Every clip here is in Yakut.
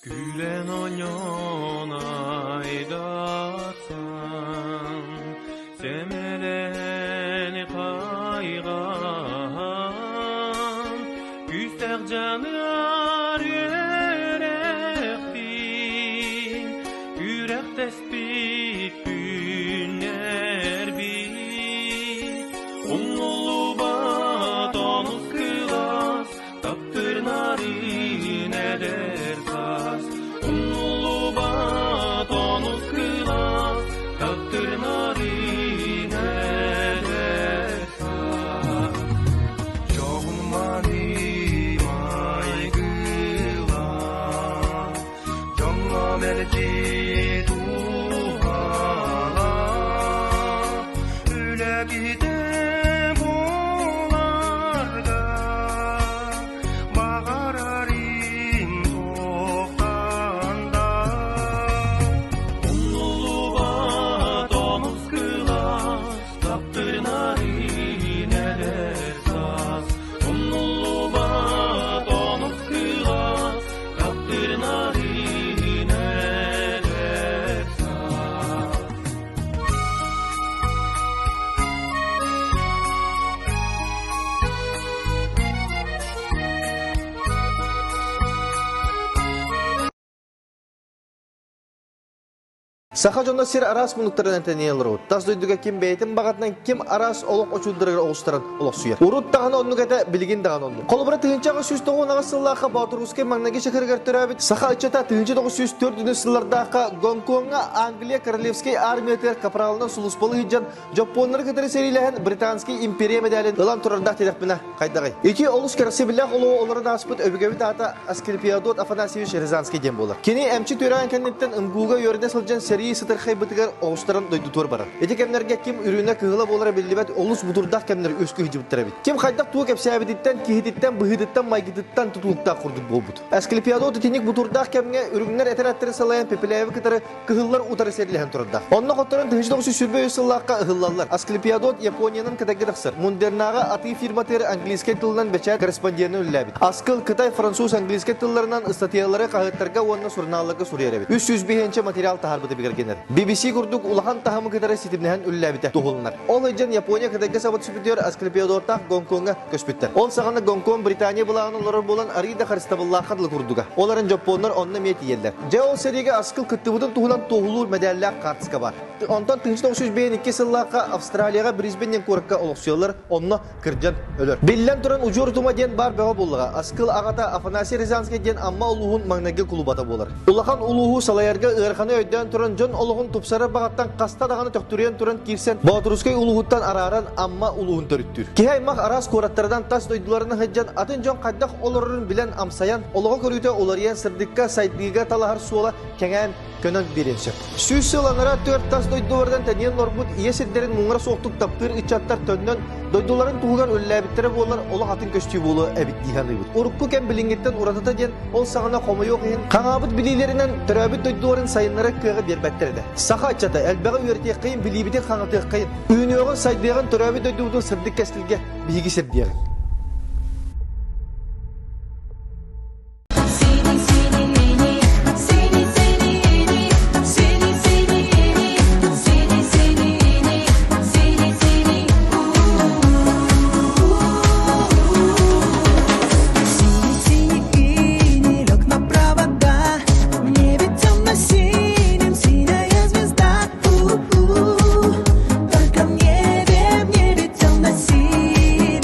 Күлэн оонньоон айдаарсан, сэмэлээн хайҕаан, күүстээх дьаныар үөрэхтиин, күрэхтэспит күннэрбит умнуллубат онус кылаас Таптыыр нарын эдэр саас, умнуллубат онус кылаас, таптыыр нарын эдэр саас. Дьоһун-маны майгылаах, дьоҥҥо мэлдьи туһалаах, үлэ киһитэ буоларга баҕарарым туохтан да. Умнуллубат онус кылаас, таптыырын эдэр саас. Умнуллубат онус кылаас, таптыырын эдэр саас. Саха дьоно сир араас муннуктарынан тэнийэн олоробут. Тас дойдуга ким бэйэтин баҕатынан, ким араас олох очурдарыгар оҕустаран олохсуйар. Урут даҕаны оннук этэ, билигин даҕаны оннук. Холобура, 1898 сыллаахха Боотурусскай маҥнайгы чакырыгар төрөөбүт саха ыччата 1904 сыллардаахха Гонкоҥҥа Англия Королевскай армиятыгар капралынан сулууспалыы сылдьан Дьоппуоннары кытары сэриилэһэн Британский империя мэдээлин ылан турардаах диэтэхпинэ хайдаҕый? Ити олус кэрэхсэбиллээх олоҕу олорон ааспыт өбүгэбит аата Асклепиадот Афанасьевич Рязанский диэн буолар. Кини эмчи түөрэҕин кэнниттэн МГУ-га үөрэнэ сылдьан сэрии сытырхайбытыгар оҕустаран дойдутугар барар. Ити кэмнэргэ ким үрүнэ кыһыла буолара биллибэт олус бутурдаах кэмнэр үөскүү сылдьыбыттар эбит. Ким хайдах тугу кэпсээбититтэн, киһититтэн, быһыытыттан, майгытыттан тутулуктаах курдук буолбут. Асклепиадот итинник бутурдаах кэмҥэ үрүҥнэр этэрээттэрин салайан Пепеляевы кытары кыһыллар утары сэриилэһэн турардар. Онно хотторон 1923 сыллаахха ыһыллаллар. Асклепиадот Япониянан Кытайга тахсар. Мундернааҕы атыы фирматыгар английскай тылынан бэчээт корреспонденын үлэлээбит. Аскыл Кытай, француз, английскай тылларынан ыстатыйалары хаһыаттарга уонна сурунаалларга суруйар эбит. 305 материал таһаарбыта бигэргэнэр. BBC курдук улахан таһымы кытары ситимнэһэн үлэлээбитэ туһуланар. Ол ыйдьан Япония Кытайга саба түсүбүтүгэр Асклепиадоттаах Гонкоҥҥа көспүттэр. Ол саҕана Гонконг Британия былааҕын олорор буолан арыый да харыстабыллаахха дылы курдуга. Ол эрэн дьоппуоннар онно эмиэ тиийэллэр. Дьэ ол сэриигэ Аскыл кыттыбытын туһунан туоһулуур мэдээллээх хаартыска баар. Онтон 1952 сыллаахха Австралияҕа Брисбен диэн куоракка олохсуйаллар, онно кырдьан өлөр. Биллэн туран, удьуор утума диэн баар бөҕө буоллаҕа. Аскыл аҕата Афанасий Рязанский диэн Амма улууһун маҥнайгы кулубата буолар. Улахан улууһу салайарга ыараханы өйдөөн туран дьон олоҕун тупсарар баҕаттан хаста даҕаны төхтүрүйэн туран киирсэн Боотурускай улууһуттан арааран Амма улууһун төрүттүүр. Киһи аймах араас куораттарынан тас дойдуларынан сылдьан атын дьон хайдах олорорун билэн амсайан, олоҕо көрүүтэ уларыйан сырдыкка, сайдыыга талаһар суола кэҥээн көнөн биэриэн сөп. 100 сыл анараа түөрт тас дойдуларынан тэнийэн олорбут ийэ сирдэрин муҥура суохтук таптыыр ыччаттар төннөн дойдуларын туһугар үлэлээбиттэрэ буоллар олох атын көстүү буолуо эбит дии саныыбыт. Урукку кэм билиҥҥиттэн уратыта диэн ол саҕана хомойуох иһин хаҥаабыт билиилэринэн төрөөбүт дойдуларын сайыннарар кыаҕы биэрбэттэр этэ. Саха ыччата элбэҕи үөрэтиэххэйин, билиибитин хаҥатыаххайын, үүнүөҕүн, сайдыаҕын төрөөбүт дойдубутун сырдык кэскилгэ биһиги сирдиэҕиҥ. Синий-синий иней лег на провода, В небе темно-синим синяя звезда. У-у, Только в небе, в небе темно-синем.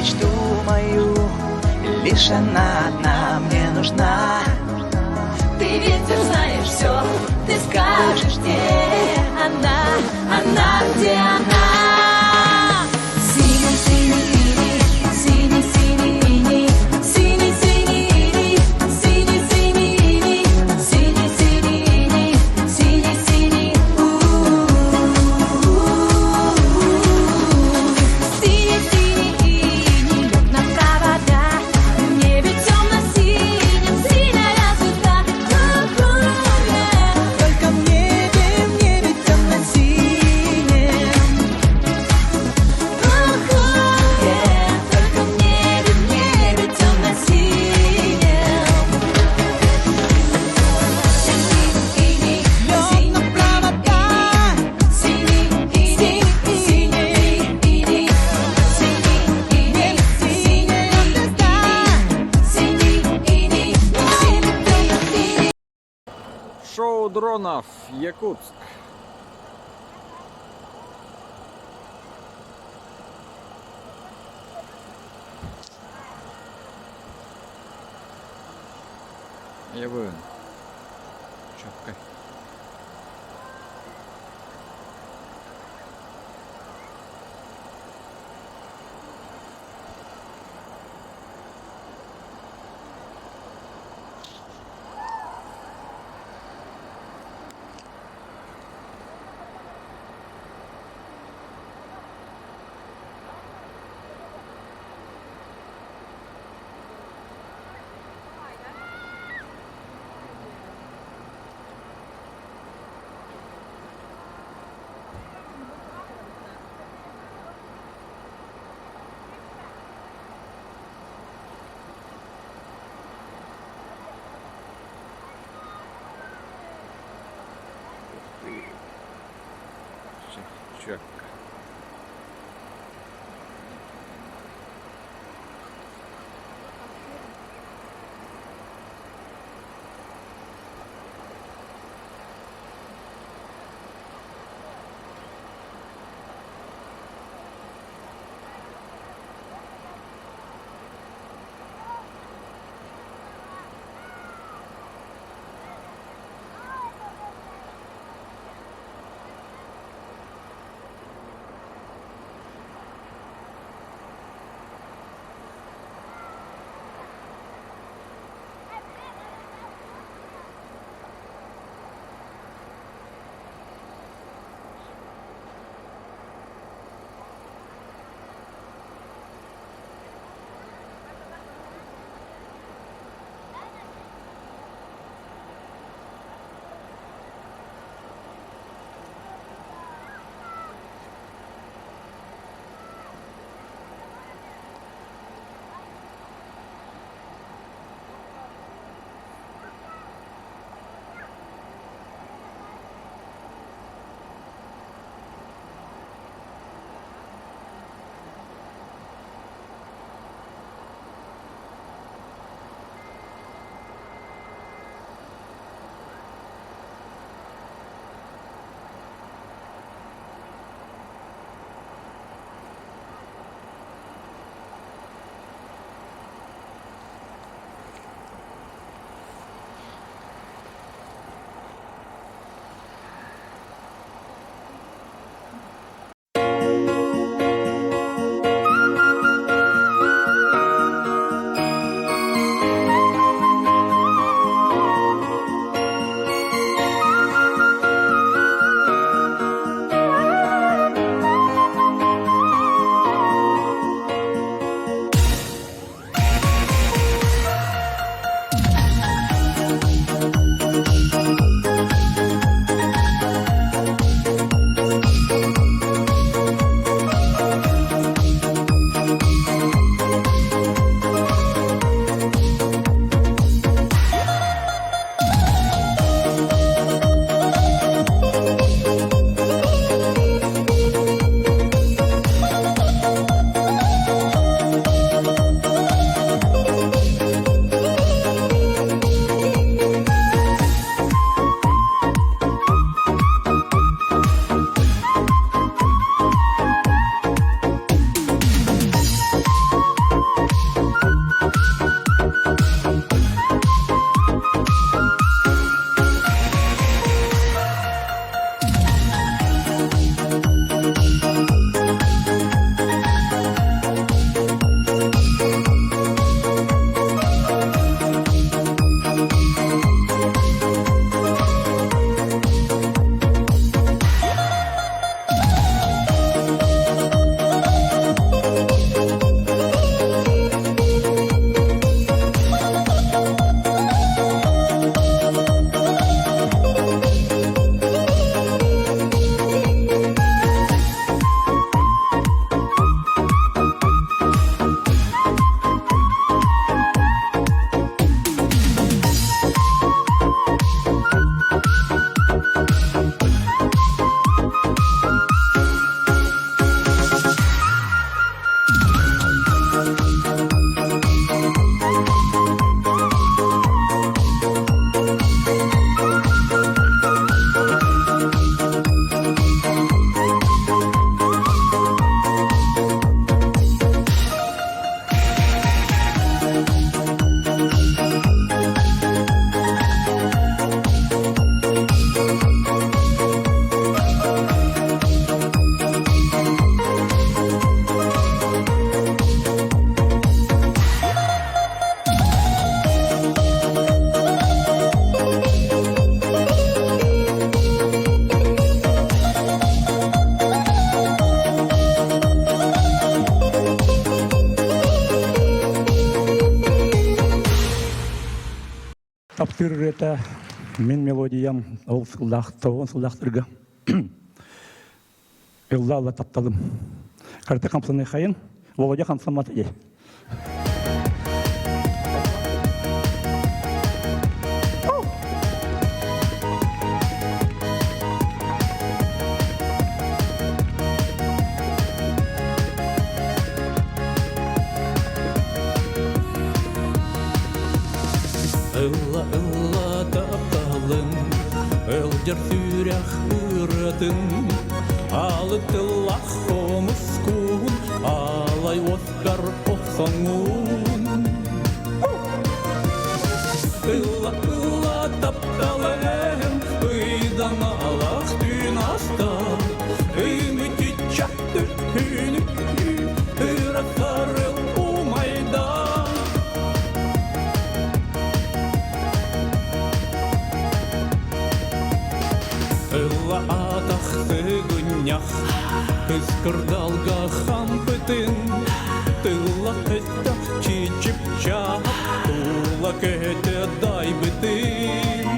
Мечту мою Лишь она одна мне нужна. Ты ветер знаешь все, ты скажешь, где она, она, где она. Синий, синий, синий, синий, синий, синий, синий, синий, синий, синий, синий, синий, синий, Синий, синий, лег на провода, в небе темно-синим, синяя звезда. Только в небе темно-синим. Только в небе темно-синим. Лег на провода. Синий, Синий, синий, синий, синяя звезда. синий, синий, синий. Шоу дронов Якутск. Ябын. Чөккай. Чөккай. Таптыыр ырыата мин мелодиям ол сыллаах тоҕон сыллаахтарга ылла-ылла тапталым. Карта хамсаныахайын, Володя хамсаммата дии. Ылла ылла тапталым, ылдьар сүрэх ырыатын, алы тыллах хомускуун, алай оскар охсоҥун. Ылла ылла тапталым, ыйдан алах түүн аста, үмүтүччэ түүнү ыратарыл умайда. Ылла атах сыгынньах, кыскырдалга хампытын, тылла өттөх чичипча, тула көтө дайбытын.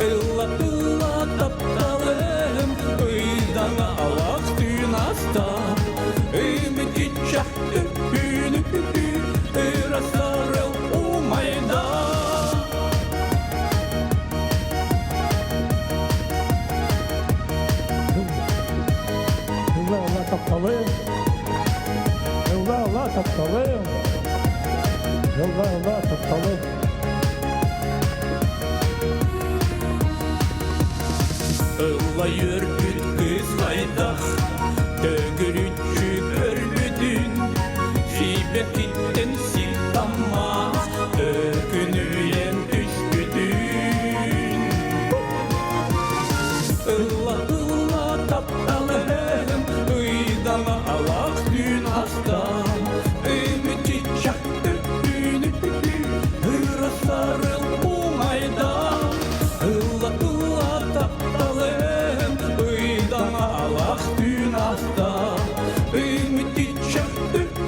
Ылла ылла тапталым, ыйдаҥа алах түүн аста, үмүтүччэ түүнү ырасарыл умайда. Ылла ылла тапталым, ылла ылла тапталым, ылла ылла тапталым. Ылла үөрбүт кыыс хайдах, төгүрүччү көрбүтүн, сиибэтиттэн сиктаммаах, төкүнүйэн түспүтүн. Ылла ылла тапталым, ыйдаҥа алах түүн астан, үмүтүччэх түүнү ырасарыл уҥайдан. Ылла ылла тапталым, ыйдаҥа алах түүн астан, үмүтүччэх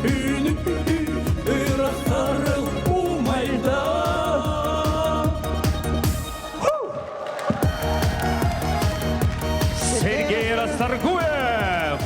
түүнү ырасарыл умайдан. Сергей Расторгуев!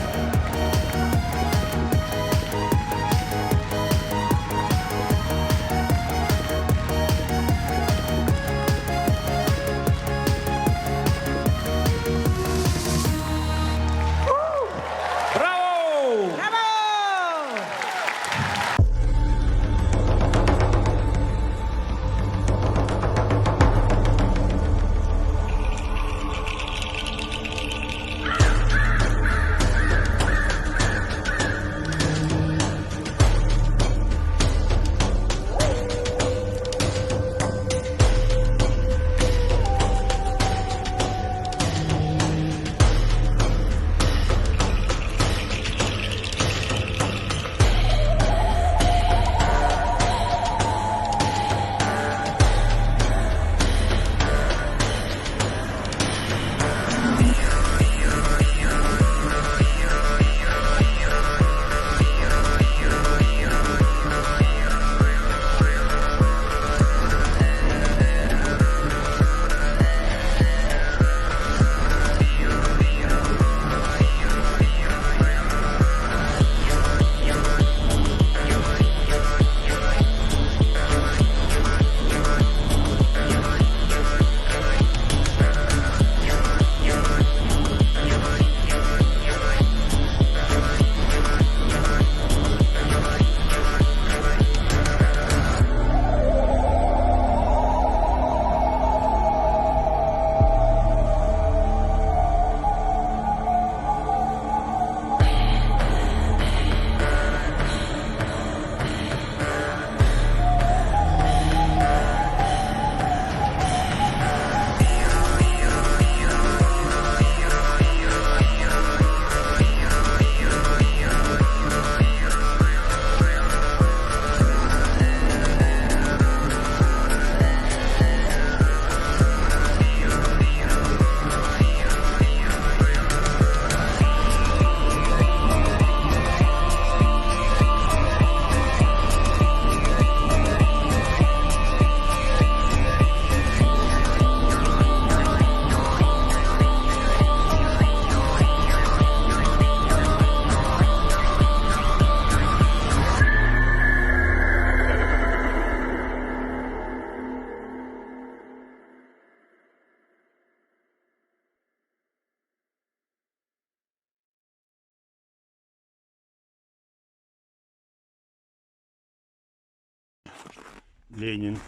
Ленин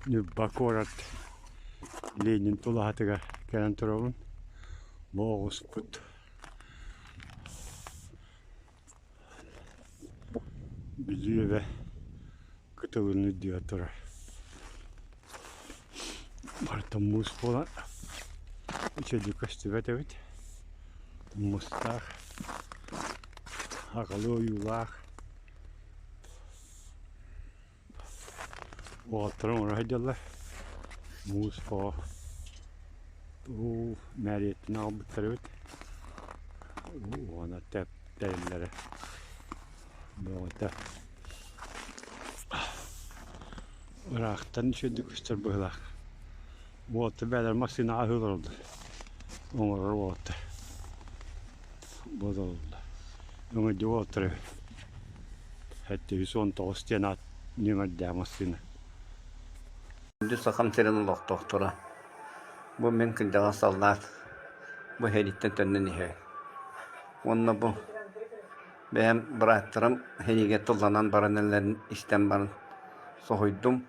Ньурба куорат Ленин тулаһатыгар кэлэн турабын. Бу оҕуспут Бүлүү эбэ кытылын үрдүгэр турар. Барыта муус буолан үчүгэйдик көстүбэт эбит. Муустаах, аҕалыы ойуулаах Уолаттар оҥоро сылдьаллар. Муус оҕо уу мээриэттэн аҕалбыттар эбит. Уонна тэп тэриллэрэ бөҕөтө. Ыраахтан үчүгэйдик көстөр быһыылаах. Уолаттар бэйэлэрэ массыынаҕа аһыы олороллор. Оҥорор уолаттар. Бодоллор. Өҥөйдө уолаттар эбит. 719 диэн аат нүөмэрдээх массыына. Күндү Сахам сирин олохтоохторо! Бу мин кырдьаҕас саллаат бу сэрииттэн төннөн иһэбин. Уонна бу бэйэм бырааттарым сэриигэ тылланан баран эрэллэрин истэн баран соһуйдум.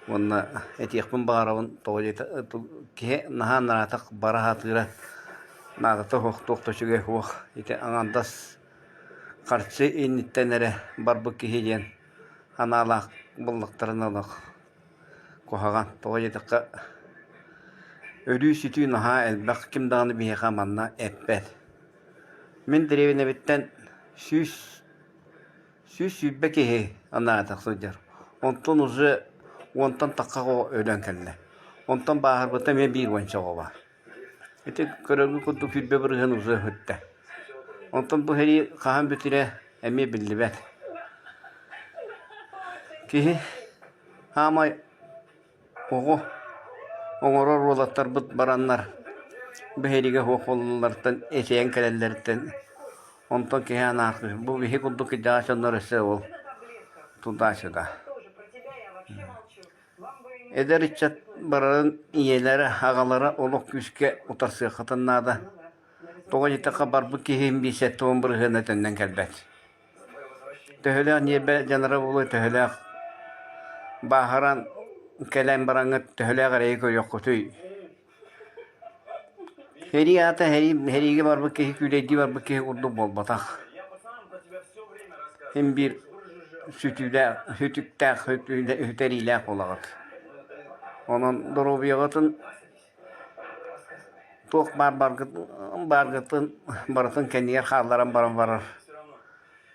Уонна этиэхпин баҕарабын тоҕо диэтэ киһи наһаа нараатах бара сатыыра наадата суох туох да үчүгэй суох ити аҥаардас харчы инниттэн эрэ барбыт киһи диэн анаалаах буллахтарына олох куһаҕан. Тоҕо диэтэххэ өлүү-сүтүү наһаа элбэх, ким даҕаны биһиэхэ манна эппэт. Мин дэриэбинэбиттэн 120 киһи анаатах сылдьар. Онтон уже уонтан тахха оҕо өлөн кэллэ. Онтон бааһырбыта эмиэ биир уонча оҕо баар. Ити көрөргүт курдук 20% уже сүттэ. Онтон бу сэрии хаһан бүтэрэ эмиэ биллибэт. Киһи хаамай оҕо оҥорор уолаттарбыт бараннар бу сэриигэ суох буолалларыттан эчэйэн кэлэллэриттэн онтон киһи анаах бу биһи курдук кырдьаҕас дьоннор өссө ол туда-сюда. Эдэр ыччат барарын ийэлэрэ, аҕалара олох күүскэ утарсыаххытын наада. Тоҕо диэтэххэ барбыт киһи 50 бырыһыана төннөн кэлбэт. Төһөлөөх ньиэрбэ дьаныра буолуой, төһөлөөх бааһыран кэлэн бараҥҥыт төһөлөөх эрэйи көрүөххүтүй? Сэрии аата сэрии, сэриигэ барбыт киһи күүлэйдии барбыт киһи курдук буолбатах. Син биир сүтүүлээх, сүтүктээх, сүтэриилээх буолаҕыт. Онон доруобуйаҕытын туох баар бааргытын барытын кэннигэр хаалларан баран барар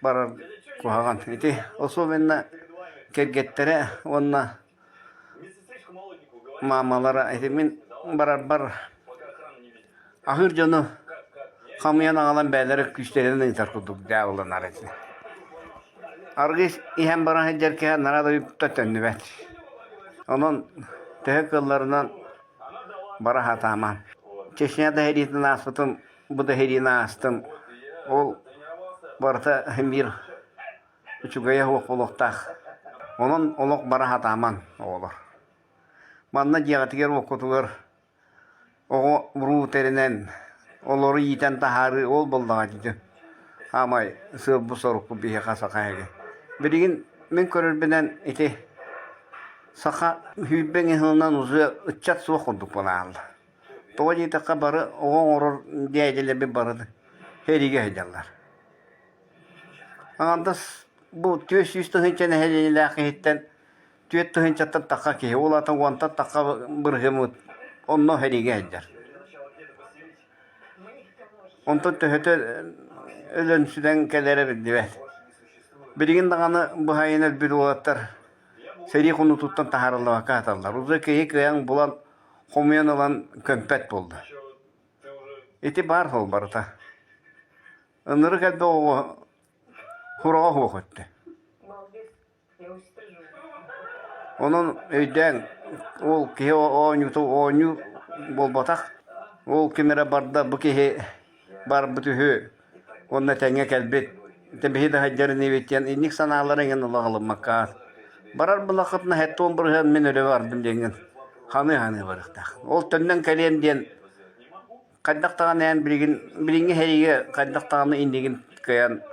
барар куһаҕан. Ити особенно кэргэттэрэ уонна Маамалара ити мин барарбар аһыыр дьону хамыйан аҕалан бэйэлэрэ күүстэринэн ыытар курдук дьаабыланар этэ. Аргыс иһэн баран сылдьар киһи анараа дойдуттан төннүбэт. Онон төһө кыалларынан бара сатаамаҥ. Чечня да сэриитин ааспытым, бу да сэриини аастым. Ол барыта биир Үчүгэйэ суох буолуохтаах. Онон олох бара сатаамаҥ, оҕолор. Манна дьиэҕитигэр-уоккутугар оҕо уруу тэринэн, олору иитэн таһаарыы ол буоллаҕа дии. Хаамай сыалбыт-сорукпут биһиэхэ саха эһиги. Билигин мин көрөрбүнэн ити саха сүүрбэ сылынан уже ыччат суох курдук буолааллар. Тоҕо диэтэххэ бары оҕо оҥорор дээдьэлэрбит бары сэриигэ сылдьаллар. Аҥардас бу 400 тыһыынча нэһилиэнньэлээх киһиттэн 4 тыһыынчаттан тахха киһи, ол аата уонтан тахха бырыһыаммыт онно сэриигэ сылдьар. Онтон төһөтө өлөн-сүтэн кэлэрэ биллибэт. Билигин даҕаны быһайын өлбүт уолаттар сэрии хонуутуттан таһаарыллыбакка сыталлар. Уже киһи кыайан булан, хомуйан ылан көмпөт буолла. Ити баар суол барыта. Ынырык элбэх оҕо сураҕа суох өттө. Онон өйдөөн, ол киһи оонньуута оонньуу буолбатах. Ол ким эрэ барда бу киһи барбыт үһү уонна тэҥҥэ кэлбит, биһи да сылдьар инибит диэн инник санаалары эҥин олох ылыммакка барар булаххытына 70% мин өлө бардым диэҥҥин ханыы-ханыы барыахтаах. Ол төннөн кэлиэм диэн Хайдах даҕаны эн билигин билиҥҥи сэриигэ хайдах даҕаны иннигин кыайан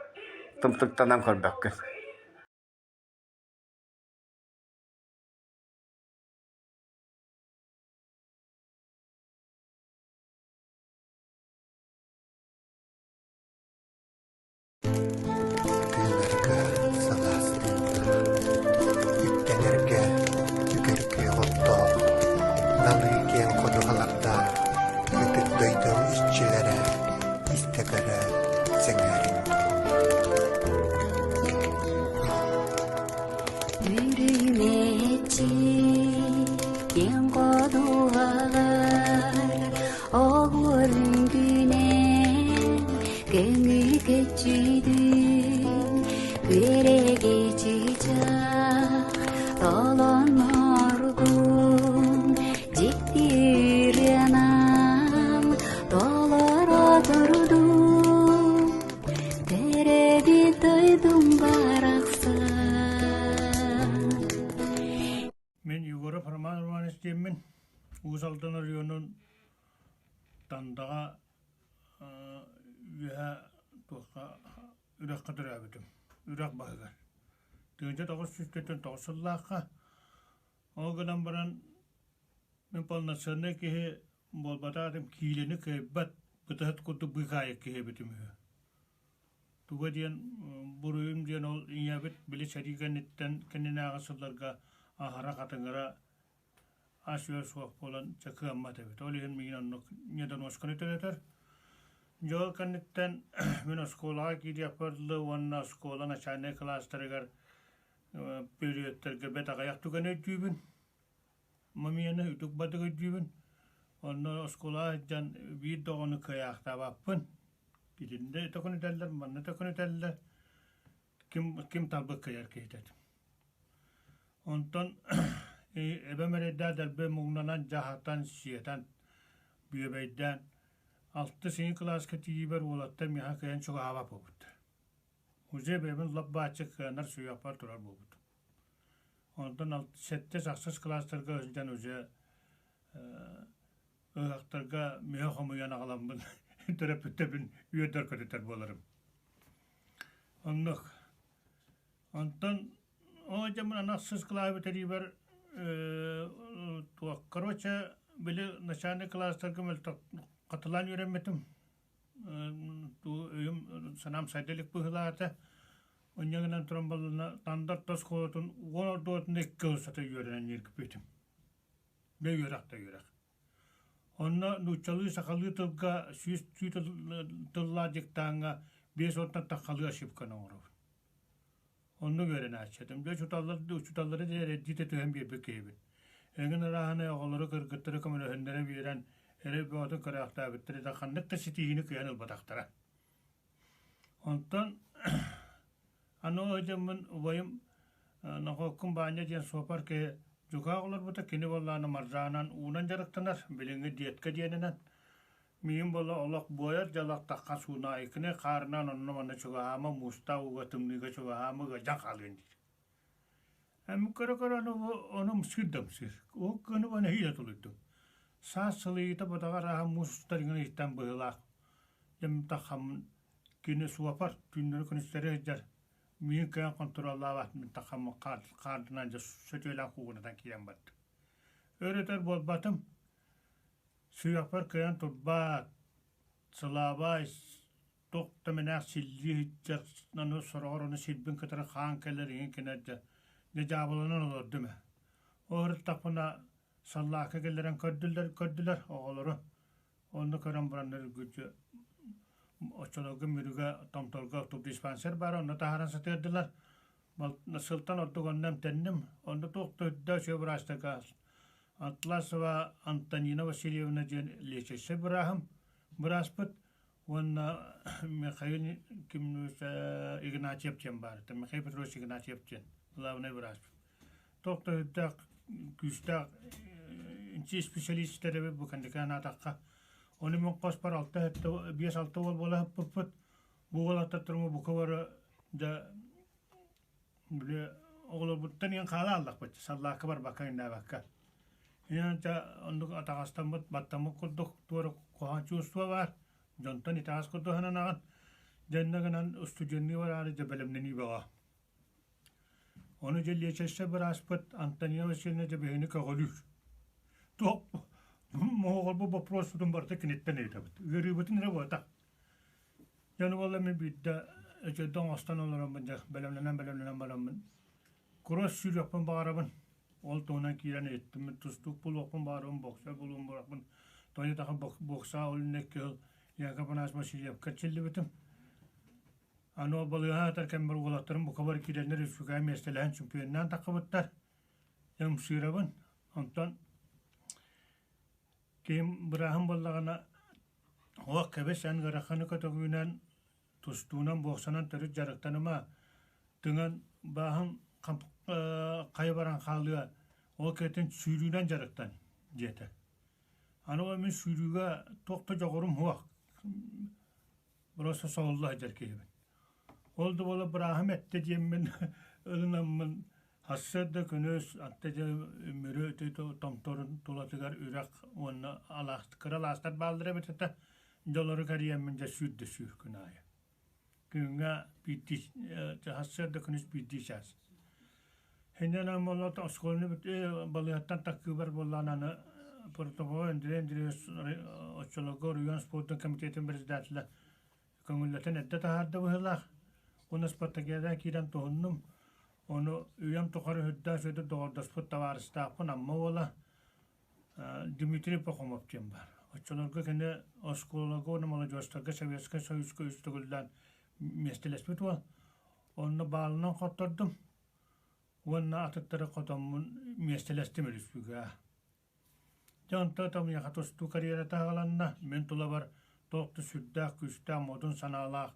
тымтыктанан көрбөккүн. Федоров Роман Романович диэммин. Уус Алдан оройуонун Тандаҕа үөһэ туохха үрэххэ төрөөбүтүм. Үрэх баһыгар. 1949 сыллаахха. Ол гынан баран мин полноценнай киһи буолбатаатым киилэни кыайбат бытаһыт курдук быыкаайык киһи эбитим үһү. Туга диэн буруйум диэн ол ийэбит били сэрии кэнниттэн кэннинээҕи сылларга аһара хатыҥыра ас-үөл суох буолан чэ кыаммат эбит. Ол иһин миигин оннук недоносканы төлөтөр. Дьэ ол кэнниттэн мин оскуолаҕа киириэхпэр дылы уонна оскуола начальнай кылаастарыгар периодтарга бэрт аҕыйах түгэни өйдүүбүн. Мамияны үтүк-бадык өйдүүбүн. Онно оскуолаҕа сылдьан биир да оҕону кыайаахтаабаппын. Итиннэ төкүнүтэллэр, манна төкүнүтэллэр. Ким, ким талбыт кыайар киһитэ этим. Онтон эбэм эрэйдээх дэлби муҥнанан, дьаһатан, сиэтэн, бүөбэйдээн алтыс сиҥи кылааска тиийиибэр уолаттар миэхэ кыайан чугаһаабат буолбуттар. Уже бэйэбин лап-бааччы кыанар сүһүөхпэр турар буолбутум. Онтон сэттис, ахсыс кылаастарга сылдьан уже ыһыахтарга мүһэ хомуйан аҕаламмын төрөппүттэрбин үөрдэр-көтүтэр буоларым. Оннук. Онтон ол дьоммун аны ахсыс кылааһы бүтэриибэр туох короче били начальный кылаастарга мөлтөх хатылаан үөрэммитим. Өйүм санаам сайда илик быһыылаата. Онньо гынан туран баллына Тандар тос холотун уон ордуотун икки ылсата үөрэнэн ньиргиппитим. Бэ үөрэх да үөрэх. Онно нууччалыы сахалыы тылга 100 тыллаах дьыктааҥҥа 50 таххалыы ошибканы оҥоробун. Оннук үөрэнээччи этим. Дьэ учууталлар учууталлары да эрэйдии түһэн биэрбит киһибин. Эҥин арааһынай оҕолору, кыргыттары көмөлөһүннэрэ биэрэн, эрэй бөҕөтүн көрөөхтөөбүттэрэ да ханнык да ситиһиини кыайан ылбатахтара. Онтон аны ол дьоммун убайым Нохооккун Баанньа диэн суопар киһи дьукаах олорбута, кини буоллаҕына моржанан уунан дьарыктанар, билиҥҥи детка диэнинэн. Миигин буолла олох буойар дьалахтахха суунаайыкыны хаарынан онно-манна чугаһаама, муустаах ууга тымныыга чугаһаама ыалдьан хаалыан диир. Эми көрө-көрө ону, ону ымсыыр да ымсыыр. Ол кыһыны бу нэһиилэ тулуйдум. Саас сылыйыыта бадаҕа арааһа муус устар иҥин ыйтан быһыылаах. Дьэ таххаммын кини суопар түүннэри-күнүстэри сылдьар миигин кыайан хонтуруоллаабат мин таххаммын хаардынан дьэ сөтүөлээн куугунатан киирэн бардым. Өр-өтөр буолбатым. Сүрэхпэр кыайан турбат, сылаабай, туох да мэнээх силлии сылдьар, аны сороҕор ону сирбин кытары хаан кэлэр иҥин кинэр дьэ, дьэ дьаабыланан олордум ээ. Ол ырыттахпына саллаакка киллэрэн көрдүлэр, көрдүлэр оҕолору. Онно көрөн бараннар үргүччү оччолорго Мүрүгэ Томторго тубдиспансер баара, онно таһааран сытыардылар. Сылтан ордук онно эмтэнним. Онно туох да үрдэ үчүгэй быраастарга Атласова Антонина Васильевна диэн лечащай бырааһым, бырааспыт уонна Михаил Игнатьев диэн баар Михаил Петрович Игнатьев диэн главный бырааспыт. Туох да үрдээх күүстээх инчи специалистэр эбит бу кэнники анаатахха. Ону мин хоспор алта биэс-алта уол буола сыппыппыт. Бу уолаттар турума бука бары дьэ били оҕолорбуттан иһэн хаала аллахпыт саллаакка барбакка иҥнээбэккэ. Иһэн дьэ оннук атаҕастаммыт, баттаммыт курдук туора куһаҕан чувство баар. Дьонтон итэҕэс курдук сананаҕын. Дьэ иннэ гынан устудьуоннуу бараары дьэ бэлэмнэнии бөҕө. Ону дьэ лиэчэссэ бырааспыт Антонина Васильевна дьэ биһигини көҕүлүүр. Туох моһоҕорбут боппуруоспутун барыта киниттэн ыйытабыт. Ыарыыбытын эрэ буолбатах. Дьону буолла мин биирдэ эчэйдэ оҥостон олороммун дьэ бэлэмнэнэн-бэлэмнэнэн бараммын кросс сүүрүөхпүн баҕарабын. Ол туһунан киирэн ыйыттым. Тустуук буолуохпун баҕарабын, боксер буолуом баҕарабын. Тоня таха бокса ол иннэ кыһыл Яков Афанасьевич Васильевка эрчиллибитим. Аны ол балыыһа аатар кэммэр уолаттарым бука бары киирэннэр үчүгэй миэстэлэһэн чемпионнаан таххыбыттар. Ымсыырабын. Онтон киһим бырааһым буоллаҕына Ох, кэбис, эн ыараханы көтөҕүүнэн, тустуунан, буоксанан төрүт дьарыктаныма. Тыҥан бааһын хайа баран хаалыа, ол кэтин сүүрүүнэн дьарыктан, диэтэ. Аны ол мин сүүрүүгэ туох да дьоҕурум суох. Просто соһулла сылдьар киһибин. Ол да буоллар бырааһым эттэ диэммин ылынаммын. Сарсыарда күнүс атта дьэ Мүрү томторун тулатыгар үрэх уонна алаас кыра алаастар бааллар эбит этэ. Дьолору кэрийэммин дьэ сүүрдэ сүүр күн аайы. Күҥҥэ биирдии сарсыарда күнүс биирдии чаас. Иннинэн буолла оскуоланы балыыһаттан таккыыбар буоллаан аны протокол Андрей Андреевич оччолорго оройуон спордун комитетын председателэ көҥүллэтэн эрдэ таһаарда быһыылаах. Уонна спартакиада киирэн туһуннум. Ону үйэм тухары үрдээх сүдү доҕордоспут табаарыстаахпын Амма уола Дмитрий Пахомов диэн баар. Оччолорго кини оскуолага уонна молодежтарга Советскай Союзка үс төгүллээн миэстэлэспит уол. Онно баалынан хоттордум уонна атыттары хотоммун миэстэлэстим өрүспүгэ. Дьэ онтон Томьяха тустуу карьерата аҕаланна. Мин тулабар туох да сүрдээх күүстээх, модун санаалаах,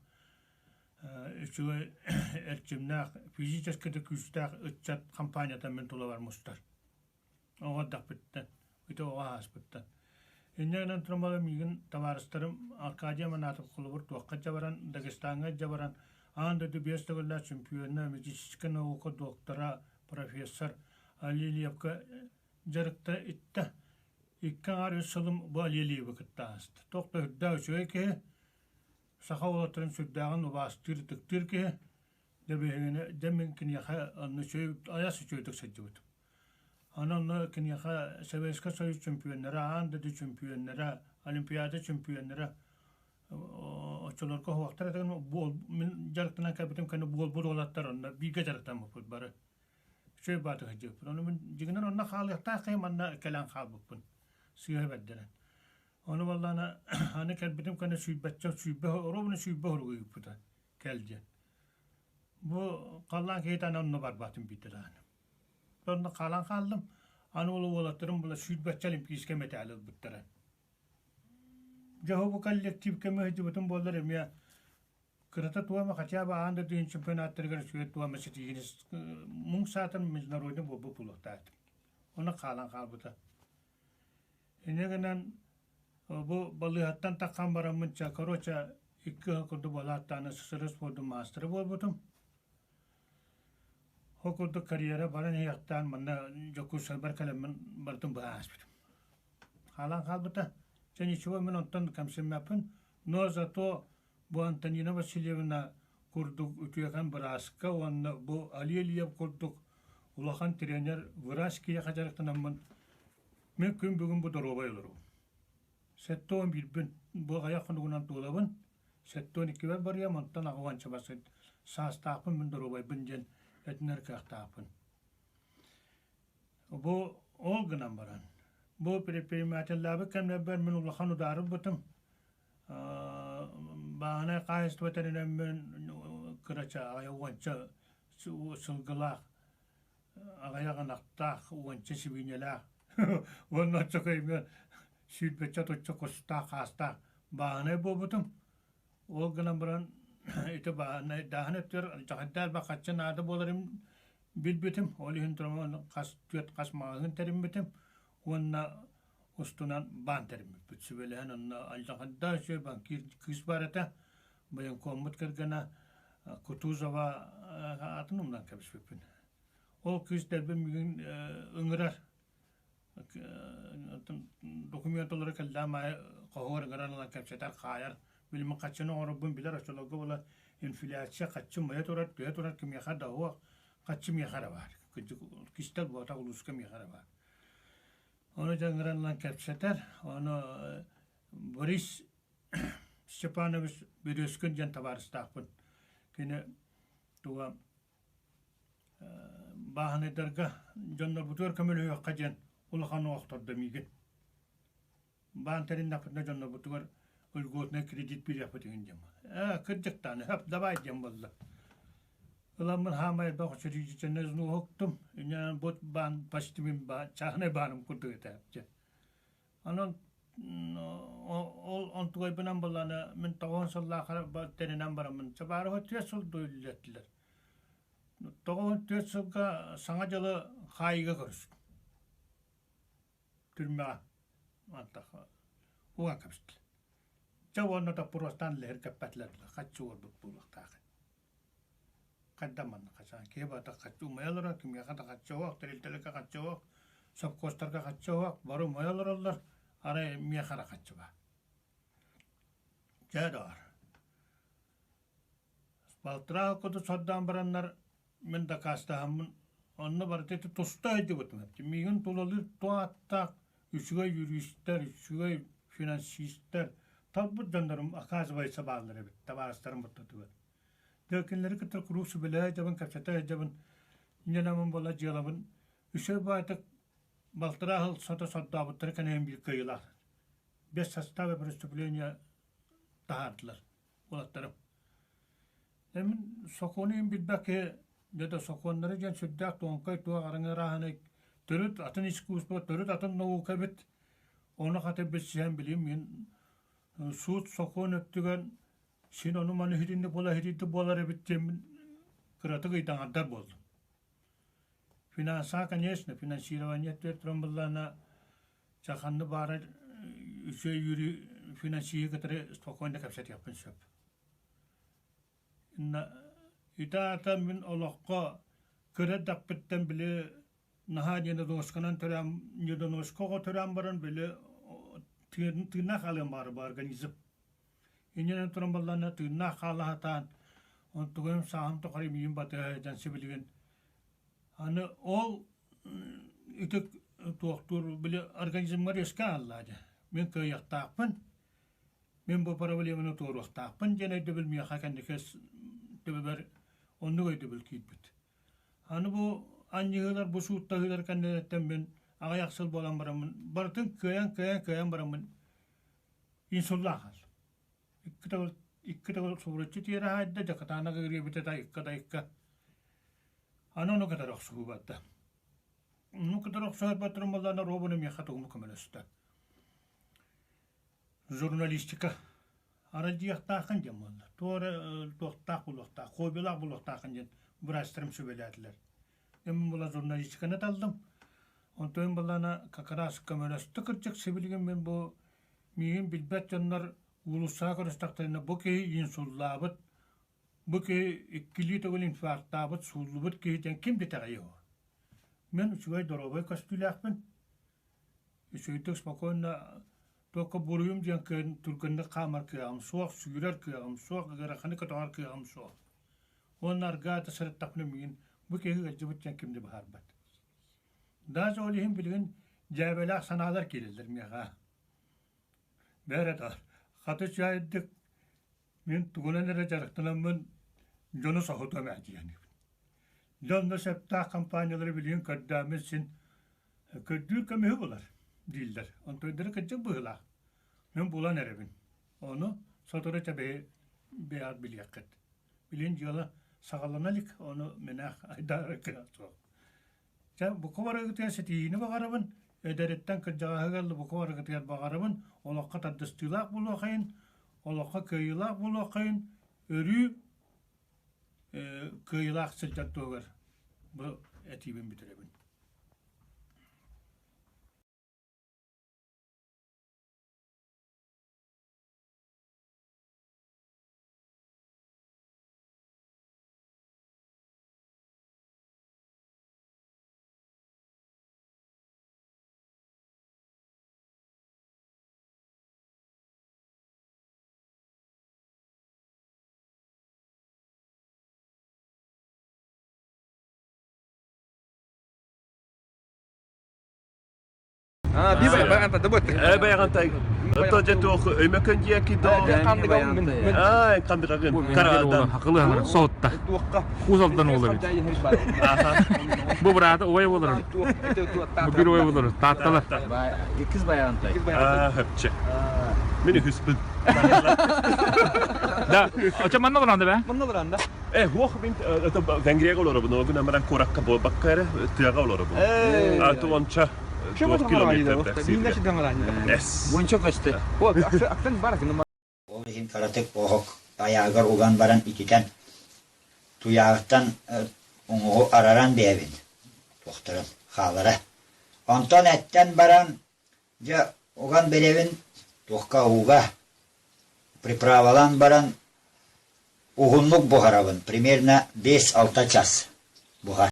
үчүгэй эрчимнээх, физически да күүстээх ыччат хампаанньата мин тулабар мустар. Оҕо эрдэхпиттэн, ити оҕо ааспыттан. Инньэ гынан туран миигин табаарыстарым Аркадий Аманатов холобур туохха дьабаран, Дагестаҥҥа дьабаран, аан дойду биэс төгүллээх чемпиона, медицинскэй наука доктора, профессор Алилиевка дьарыкта иттэ. Икки аҥаар үс сылым бу Алилиевы кытта ааста. Туох да үрдээх үчүгэй киһи, саха уолаттарын сүрдээҕин убаастыыр, ытыктыыр киһи. Дьэ биһигини, дьэ мин киниэхэ онно үчүгэй, айас үчүгэйдик сылдьыбытым. Аны онно киниэхэ Советскай Союз чемпионнара, аан дойду чемпионнара, Олимпиада чемпионнара оччолорго уһуохтар этэ мин дьарыктанан кэлбитим кэннэ буолбут уолаттар онно бииргэ дьарыктаммыппыт бары. Үчүгэй баатык сылдьыбыппын. Ону мин дьиҥинэн онно хаалыахтаах киһи манна кэлэн хаалбыппын. Сыыһа бэрдэрэн. Ону буоллаҕына аны кэлбитим кэннэ сүүрбэччэ 20 оруобуна 20 хоругу ыыппыта кэл диэн. Бу халлаан киһитэ аны онно барбатым биирдэ даҕаны. Онно хаалан хааллым. Аны ол уолаттарым була сүүрбэччэ олимпийскай мэтээл ылбыттара. Дьэ бу коллективка сылдьыбытым буоллар эмиэ Кырата туома хотя бы аан дойду чемпионаттарыгар үчүгэй туома ситиһиини муҥ саатар международный буолбут буолуохтаах этим. Ону хаалан хаалбыта. Инньэ гынан бу балыыһаттан таххан бараммын ча короче икки ыал курдук буолааттааны СССР спордун маастара буолбутум. Ол курдук карьера баран иһиэхтээн манна Дьокуускайбар кэлэммин барытын быһа ааспытым. Хаалан хаалбыта. Чэ ничего мин онтон кэмсиммэппин. Но зато Бу Антонина Васильевна курдук үтүөкэн бырааска уонна бу Алиэлиев курдук улахан тренер врач киһиэхэ дьарыктанаммын мин күн бүгүн бу доруобай олоробун. 71-бин бу аҕыйах хонугунан туолабын. 72-бэр барыам, онтон аҕа уонча басыт саастаахпын мин доруобайбын диэн этинэр кыахтаахпын. Бу ол гынан баран, бу предпринимателлээбит кэмнэрбэр мин улахан удаары ылбытым. Бааһынай хаһаайыстыба тэринэммин кырача аҕыйах уонча сылгылаах, аҕыйах ынахтаах, уонча сибиинньэлээх уонна оччо эмиэ сүүрбэччэ отучча кустаах, хаастаах бааһынай буолбутум. Ол гынан баран ити бааһынай дааһын өттүгэр алдьархайдаах элбэх харчы наада буоларын билбитим. Ол иһин туран хас түөрт хас маҕаһыын тэриммитим уонна устунан баан тэриммиппит. Сүбэлэһэн онно алдьархайдаах үчүгэй банкир кыыс баар этэ. Военкоммут кэргэнэ Кутузова аатын умнан кэбиспиппин. Ол кыыс дэлби миигин ыҥырар документ толоро кэллэҕим аайы хоһугар ыҥыран ылан кэпсэтэр, хаайар. Билиммин хаччыны оҥорорбун билэр, оччолорго була инфляция хаччы мыйа турар, түһэ турар, кимиэхэ да суох, хаччы миэхэ эрэ баар. Кырдьык кистэл буотах улууска миэхэ эрэ баар. Ону дьэ ыҥыран ылан кэпсэтэр. Ону Борис Степанович Березкин диэн табаарыстаахпын. Кини туга бааһынайдарга дьоннорбутугар көмөлөһүөххэ диэн улахан охтордо миигин. Баан тэриннэхпитинэ дьоннорбутугар льготный кредит биэриэхпит үһүн диэн. Ээ, кырдьыктааны, хөп, давай диэн буолла. Ыламмын хаамай элбэх учредительнай уһуктум. Инньэ бу баан почти мин чааһынай бааным курдук этэ. Онон ол онтугайбынан буоллаҕына мин тоҕуон сыллаах тэринэн бараммын Чабаарова түөрт сыл үлэлэттилэр. 94 сылга Саҥа дьылы хаайыыга көрүстүм. Түрмэҕэ. Антах уган кэбистилэр. Чэ уонна доппуруостаан лэһиргэппэтилэр хаччы уорбут буолуохтаах. Хайдах манна хачаан киһи барыта хаччы умайа олорор, кимиэхэ да хаччы суох, тэрилтэлэргэ хаччы суох, сопхуостарга хаччы суох, бары умайа олороллор, арай миэхэ эрэ хаччы баар. Дьэ доҕор, балтараа курдук сордоон бараннар мин дакаастаһаммын онно барыта ити туста сылдьыбытым. Миигин тулалыыр туох ааттаах үчүгэй юристар, үчүгэй финансистар, талбыт дьоннорум оказывается бааллар эбит, табаарыстарым ортотугар. Дьэ кинилэри кытта куруук сүбэлэһэ сылдьабын, кэпсэтэ сылдьабын, инньэ буола дьыалабын үчүгэй баайдык балтараа сыл сото сордообуттара кэнэһин биир кыайыылаах. Без состава преступления таһаардылар уолаттарым. Мин сокуону иһин билбэккэ дьэ да сокуоннары диэн сүрдээх тонкай туох араҥа ырааһынай төрүт атын искусство, төрүт атын наука эбит. Ону хата билсиһэн билим мин суут сокуон өттүгэр син ону-маны иһитинник буола иһитинник буолар эбит диэммин кыратык ыйдаҥардар буоллум. Финанса, конечно, финансирование өттүгэр туран буллаҕына чаханны баара үчүгэй үөрүү финансиһы кытары спокойно кэпсэтиэхпин сөп. Ити аата мин олоххо кыра эрдэхпиттэн били наһаа недоносканан төрөөн недоноска оҕо төрөөн баран били тыыннаах хаалыан баҕарар бу организм. Иннинэн туран баллана тыыннаах хаала сатаан онтугум сааһым тухары миигин батыһа сылдьан сибилигин аны ол ити туохтуур били организмҥар үөскээн хаалла дьэ. Мин кыайыахтаахпын Мин бу проблеманы туоруохтаахпын диэн өйдөбүл миэхэ кэнники төбөбөр оннук өйдөбүл киирбит. Аны бу анньыһыылар, бу сууттаһыылар кэннилэриттэн мин аҕыйах сыл буолан бараммын, барытын кыайан-кыайан кыайан бараммын инсуллаах хааллым. Икки төгүл икки төгүл субуруччу тиэрэ хаайда, дьакытаанага ыарыйбыта да икка да икка. Аны ону кытары охсуһуу барда. Ону кытары охсуһар батырым буоллаҕына, робуну миэхэ тугум көмөлөстө. Журналистика аралдьыйыахтааххын диэн буолла. Туох эрэ туохтаах буолуохтаах, хоббилаах буолуохтааххын диэн быраастарым сүбэлээтилэр. Мин була журналистиканы таллым. Онтон балана как раз көмөлөстө кырдьык сибилигин мин бу миигин билбэт дьоннор уулуссаҕа көрүстэхтэринэ бу киһи инсуллаабыт, бу киһи иккилии төгүл инфарктаабыт, сууллубут киһи диэн ким да итэҕэйиэ суоҕа. Мин үчүгэй доруобай көстүүлээхпин. Үчүгэйдик спокойно только буруйум диэн кыайан түргэнник хаамар кыаҕым суох, сүүрэр кыаҕым суох, ыараханы көтөҕөр кыаҕым суох. Уонна аргаа да сырыттахпына миигин бу киһи ыалдьыбыт диэн ким да быһаарбат. Даже ол иһин билигин дьээбэлээх санаалар киирэллэр миэхэ. Бээрэ да, хата үчүгэйдик мин тугунан эрэ дьарыктанаммын дьону соһутуом ээ диэхпин. Дьонно сөптөөх компаниялары билигин көрдөөммүн син көрдүүр көмүһү булар дииллэр. Онтуйдара кырдьык быһыылаах. Мин булан эрэбин. Ону сотору чэбэһи бэйэҕит билиэххит. Билигин дьыала саҕалана илик, ону мэнээх айдаарар кыах суох. Чэ, бука барыгытыгар ситиһиини баҕарабын, эдэриттэн кырдьаҕаһыгар бука барыгытыгар баҕарабын, олоххо тардыстыылаах буолуохайын, олоххо кыайыылаах буолуоххайын, өрүү кыайыылаах сылдьар туһугар бу этиибин бүтэрэбин. Байаҕантай. Ото дьэ туох өймөкөн диэки доо. Аа, хандыгагын. Карадан. Хакылы соһутта. Уус Алдан уола эбит. Бу быраата убай буолар. Бу бир убай буолар. Таатталар. Иккис Байаҕантай. Аа, хөпчө. Мин үһүспүн. Да, очо манна олорон да бэ? Манна олорон да. Э, хуох мин это Венгрияга олоробун, ол гынан баран куоракка буолбакка эрэ тыаҕа олоробун. А то онча туох километрда Эс. Уонча көстө. Ол иһин кыратык оһох тайааҕар уган баран ититэн, туйааҕыттан уҥуоҕу араран бэйэбин туохтарын хаалара. Онтон эттэн баран дьэ уган бэрэбин туохха ууга приправалаан баран. Уһуннук буһарабын, примерно 5-6 час буһар.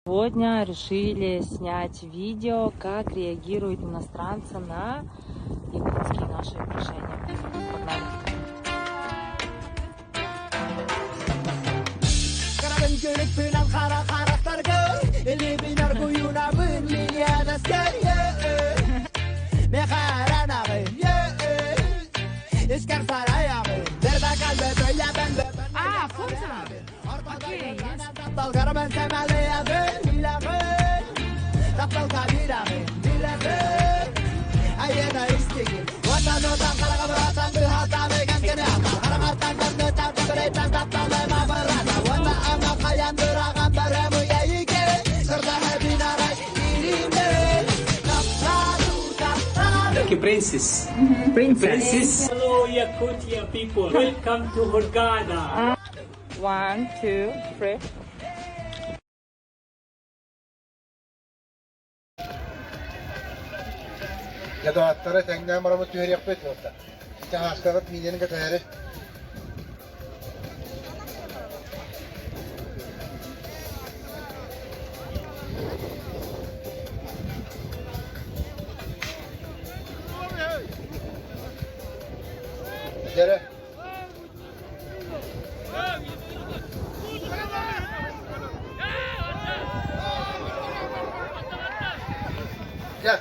Сегодня решили снять видео, как реагируют иностранцы на якутские наши украшения. Погнали! А, фото! Окей, yes. Princess. Princess. Hello, Yakutia people. Welcome to Hurghada. One, two, three. Ядоаттара тэҥнээн бараммыт түһэриэхпит уонна ити миинэн кэтэһэри. Дьэрэ. Дьэ,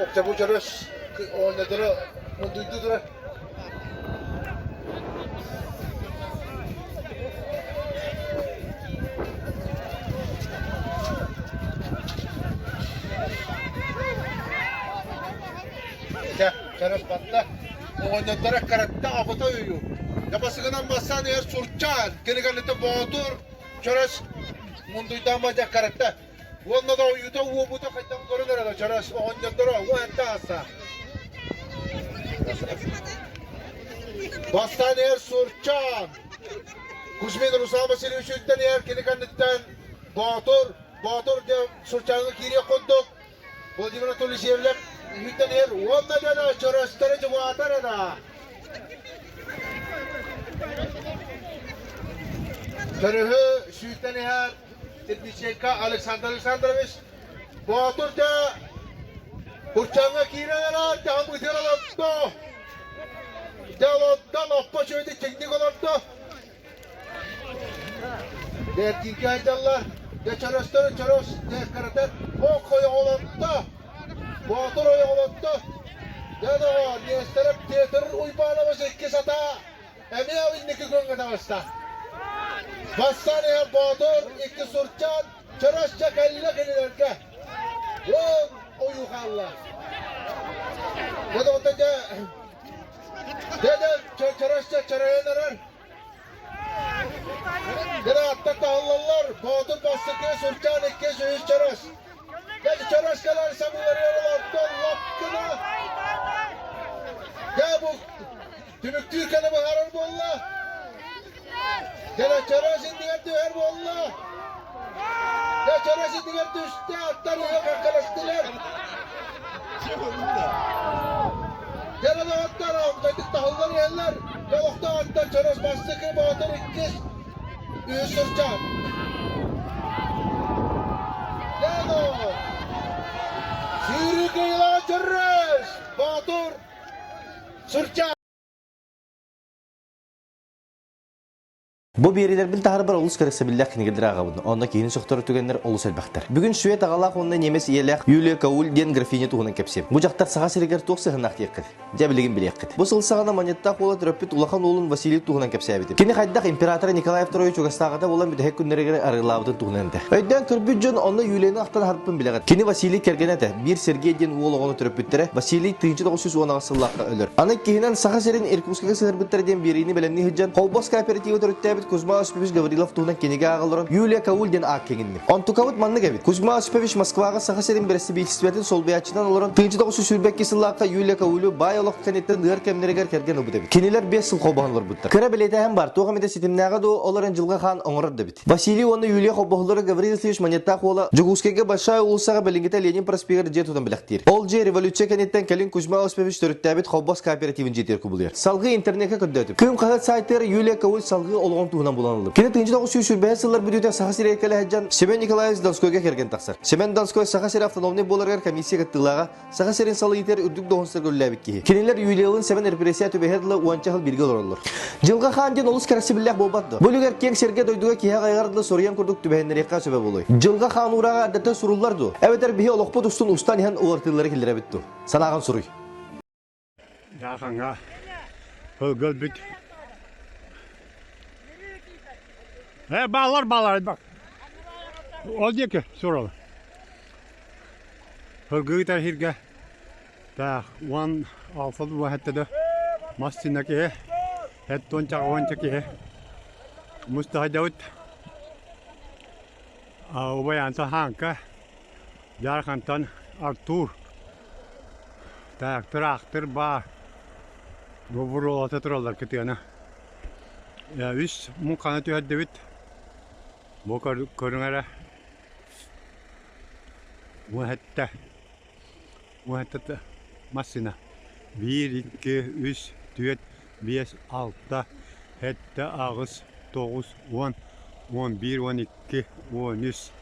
Октябрь чөрөс оонньоторо мундуйду турар. Дьэ, чөрөс батта. Оҕонньотторо каратта оҕото үйу. Дабасыгынан бассан иһэр сурчаан, кинигэлите боотур, чөрөс мундуйдаан бадьа каратта. Уонна да ойуута уобута хайдан көрөн эрэ чөрөс оҕонньотторо уонта аса. Бастаан иһэр сурчаан. Кузьмин Руслан Васильевич үттэн иһэр кини кэнниттэн Боотур, Боотур диэн сурчааҥҥа киириэх курдук Владимир Анатольевич Евлев үһүттэн иһэр уонна дьоно чөрөстөрө дьыбаатар ана. Төрүһү сүүттэн иһэр Терниченко Александр Александрович Боотур дьэ Курчаҥҥа киирэн эрэр дьаһан бытыар олордо. Дьэ олордон оппо үчүгэйдик чиҥник олордо. Дэргииргэ айдаллар, дьэ чөрөстөрү чөрөс дьэккэрэтэр ох ойоҕолотто, Боотур ойоҕолотто. Дьэ доҕоор, Нестеров Петр Уйбаанабыс иккис атаа эмиэ инники күөҥҥэ таҕыста. Бастаан иһэр Боотур икки сурчаан чөрөс дьэ кэллэ кинилэргэ. Уон ойуу хаалла. Дьэ доҕоттор дьэ дьэ дьэ чөрөс дьэ чөрөйөн эрэр. Гырааттар таһыллаллар, Боотур бастакы, Сурчаан иккис, үһүс Чөрөс. Дьэ Чөрөс кэлэр сабыыларыгар олордон лапкына. Дьэ бу түмүктүүр кэлэ быһаарар буолла. Дьэ Чөрөс иннигэр түһэр буолла. Дьэ Чөрөс иннигэр түстэ, аттар уйа кэккэлэстилэр. Дьэ доҕоттор, амтайдык таһыллар иһэллэр. Олохтоох аттар Чөрөс бастакы, Боотур иккис, үһүс Сурчаан. Дьэ Сүүрүү кыайыылааҕа Чөрөс, Боотур, Сурчаан. Бу биэриилэрбин таһарбар олус кэрэхсэбиллээх кинигэлэри ааҕабын. Онно киһини сөхтөрөр түгэннэр олус элбэхтэр. Бүгүн швед аҕалаах уонна немец ийэлээх Юлия Кауль диэн графиня туһунан кэпсиэм. Бу дьахтар Саха сиригэр туох сыһыаннаах диэххит? Дьэ, билигин билиэххит. Бу сыл саҕана Манньыттаах уола төрөппүт улахан уолун Василий туһунан кэпсээбитим. Кини хайдах император Николай II чугастааҕыта буолан бүтэһик күннэригэр арыылаабытын туһунан этэ. Өйдөөн көрбүт дьон онно Юлияны ахтан аһарбыппын билэҕит. Кини Василий кэргэнэ этэ. Биир Сергей диэн уол оҕону төрөппүттэрэ. Василий 1918 сыллаахха өлөр. Аны иккиһинэн Саха сирин Иркутскайга сыһыарбыттара диэн биэриини бэлэмнии сылдьан Холбос кооперативы төрүттээбит. төрүттээбит Кузьма Осипович Гаврилов туһунан кинигэ ааҕа олорон Юлия Кауль диэн аат кэҥинним. Онтукабыт маннык эбит. Кузьма Осипович Москваҕа Саха сирин бэрэстэбиитэлистибэтин солбуйааччынан олорон 1922 сыллаахха Юлия Каулю баай олох кэнниттэн ыар кэмнэригэр кэргэн ылбыт эбит. Кинилэр 5 сыл холбоһон олорбуттар. Кыра бэлиэтээһин баар, туох эмитэ ситимнээҕэ дуу, ол эрэн дьылҕа хаан оҥорор да эбит. Василий уонна Юлия холбоһуулара Гаврил Васильевич Монеттаах уола Дьокуускайга Большая уулуссаҕа билиҥҥитэ Ленин проспегар дьиэ тутан бэлэхтиир. Ол дьиэ революция кэнниттэн кэлин Кузьма Осипович төрүттээбит Холбос кооперативын дьиэтигэр кубулуйар. Салгыы интернеккэ көрдөөтүм. Кыым хаһыат сайтыгар Юлия Кауль салгыы олоҕун туһунан булан ыллым. Кини 1925 сыллар бүтүүтэ Саха сиригэр кэлэ сылдьан Семен Николаевич Донскойга кэргэн тахсар. Семен Донской Саха сирэ автономнай буоларыгар комиссия кыттыылааҕа, Саха сирин салайыытыгар үрдүк дуоһунастарга үлэлээбит киһи. Кинилэр Юлиялыын Сэмэн репрессия түбэһэ дылы уонча сыл бииргэ олороллор. Дьылҕа хаан диэн олус кэрэхсэбиллээх буолбат дуо? Бу үлүгэр киэҥ сиргэ дойдуга киһи аҕайыгар дылы соруйан курдук түбэһиннэриэххэ сөбө буолуой? Дьылҕа хаан уурааҕа эрдэттэн суруллар дуо? Эбэтэр биһи олохпут устун устан иһэн уларытыылары киллэрэбит дуо? Санааҕын суруй. Дьаахаҥҥа сылгы өлбүт. Э, баалар баалар бак. Ол диэки сурал. Сылгы ыытар сиргэ таах 16 уон да массыына киһи, эт уонча киһи мустаһайдабыт. Убайаанта Хааҥка, Дьаархантан Артур Так, тыраахтыр баар. Бу буруолата тураллар кытыана. Үс муҥханы түһэрдибит. Бу көрүҥ эрэ. 17. 17 массыына. 1, 2, 3, 4, 5, 6, 7, 8, 9, 10, 11, 12, 13,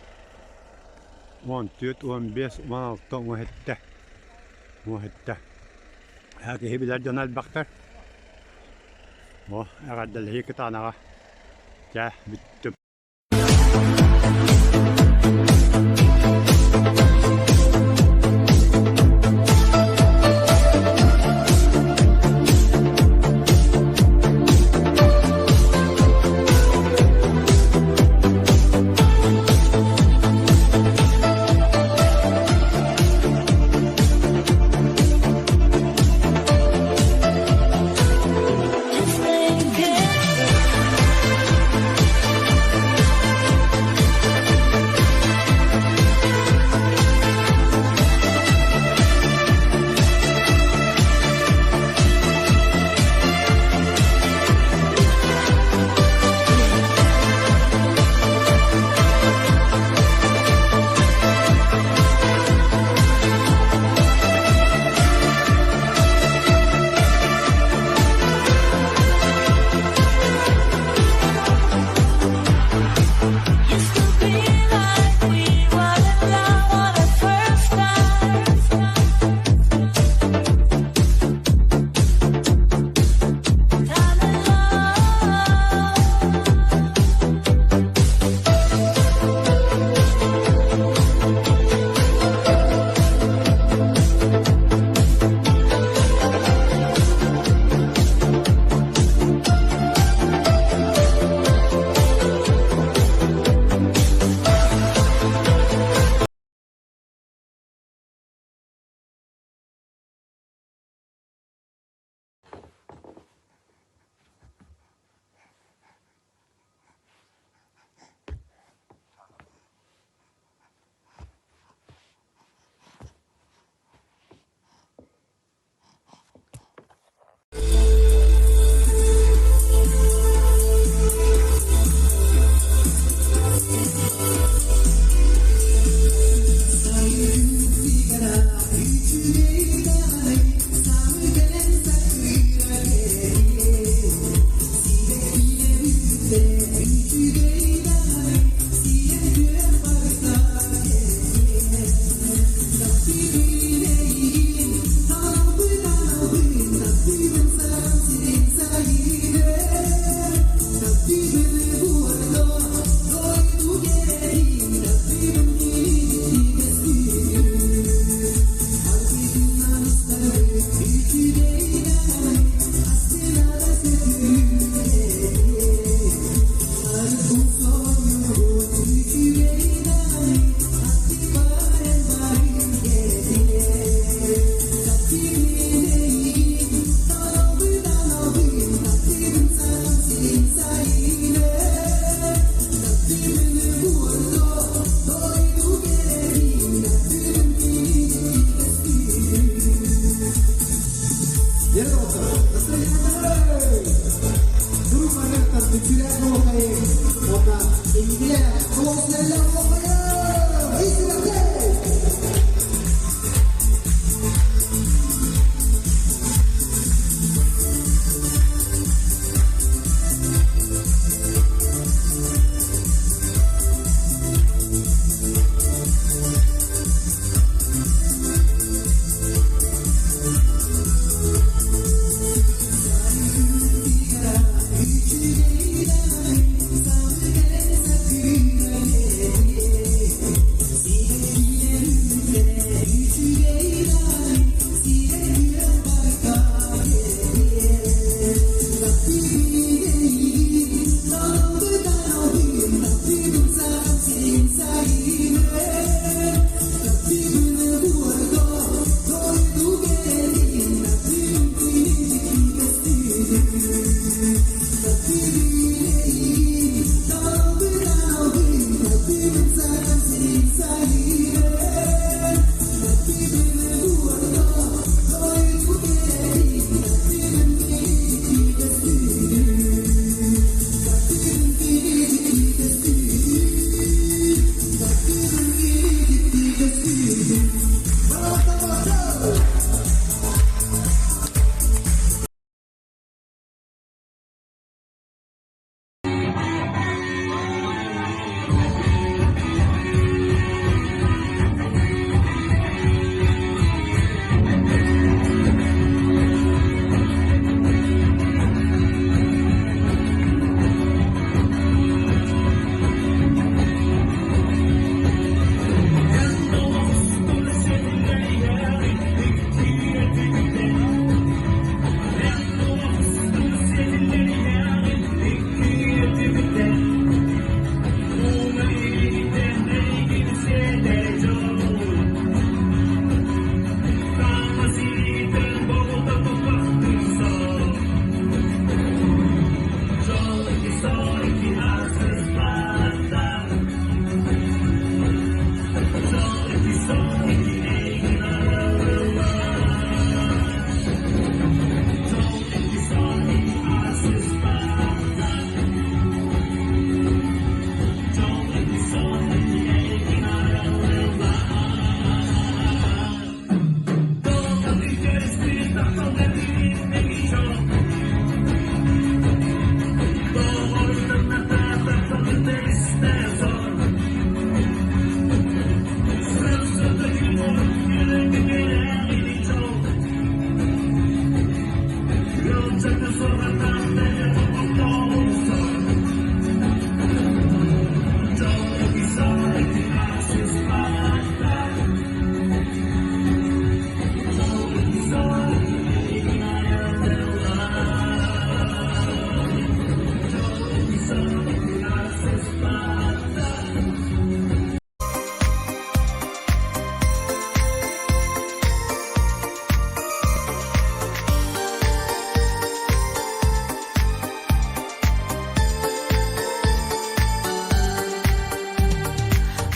14, 15, 16, 17. 17. Киһи билэр дьоно элбэхтэр. О, эҕэрдэлэһии кытаанаҕа. Чэ, бүттүм.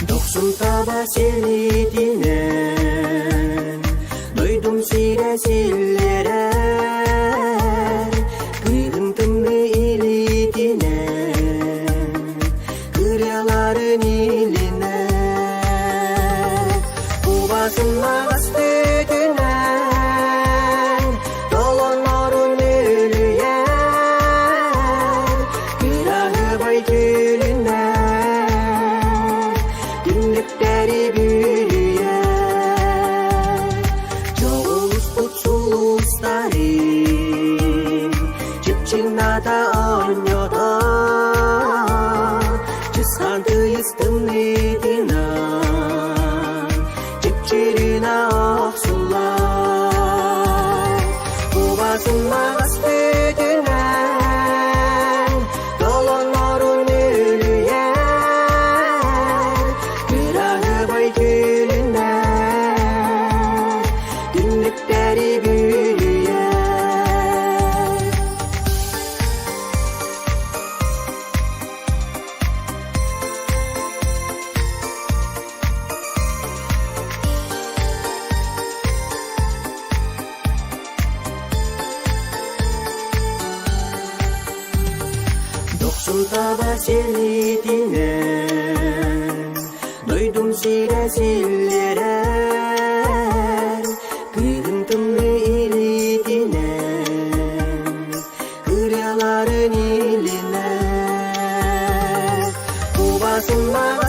Дохсун таба силитинэн, дойдум сирэ силлэрэр, кыыһым тымныы илиитинэн, кырыаларын илинэр, кубасын маҕас түтүнэн, толоннорун үлүйэр, кыраһыбай түүлүнэн, түннүктэри бүрүйэр, дьоҕуспут сулустарын чыпчыҥната оонньотор, чысхаан тыйыс тымныытынан, чыпчырына охсуллар, кубасын маҕас түтүнэн, толоннорун үлүйэр, кыраһыбай күлүнэн, түннүктэри бүрүйэр. силиитинэн Дойдум сирэ силлиэрэр, Кыыһым тымныы илиитинэн Кырыаларын илинэр. Кубасын маҕан.